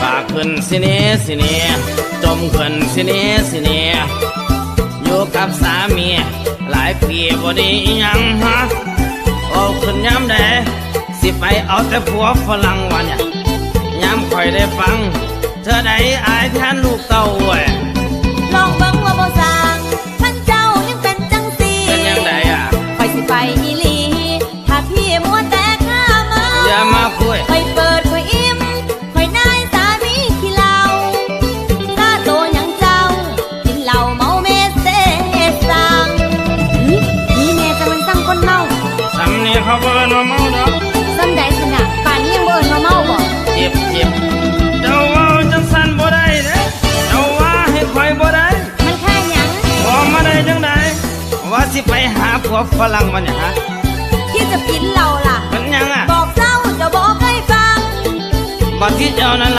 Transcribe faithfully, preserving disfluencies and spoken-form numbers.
ปากขึ้นสิเนสิเน จมขึ้นสิเนสิเน อยู่กับสามีหลายปีบ่ดีอิหยังฮะ เอาขึ้นยามใด สิไปเอาแต่ผัวฝรั่งวะเนี่ย ยามข่อยได้ฟัง เธอใดอายแทนลูกเต้าเว้ย ลองเบิ่งว่าบ่สร้าง คันเจ้ายังเป็นจังซี่ เป็นจังใดอะ ข่อยสิไปอีหลี ถ้าพี่มัวแต่ข้ามา อย่ามาคุย ข่อยเปิดข่อยอิ่ม ข่อยนายสามีขี้เหล้า ซาโตหยังเจ้า กินเหล้าเมาเมเสสัง หึ นี่แม่จังมันสั่งคนเมา สำเนียงเขาบ่เอิ้นว่าเมาดอก ส่ำใดซั่นน่ะ ป่านนี้ยังบ่เอิ้นว่าเมาบ่ เจ็บ เจ็บ เจ้าเว้าจังซั่นบ่ได้เด้ เจ้าว่าให้ข่อยบ่ได้ มันค่าหยัง ออกมาได้จังใด ว่าสิไปหาผัวฝรั่งมันเนี่ยฮะ ที่จะกินเหล้าล่ะ มันหยังอะ บอกเจ้า เจ้าบ่เคยฟัง บัดที่เจ้านั้น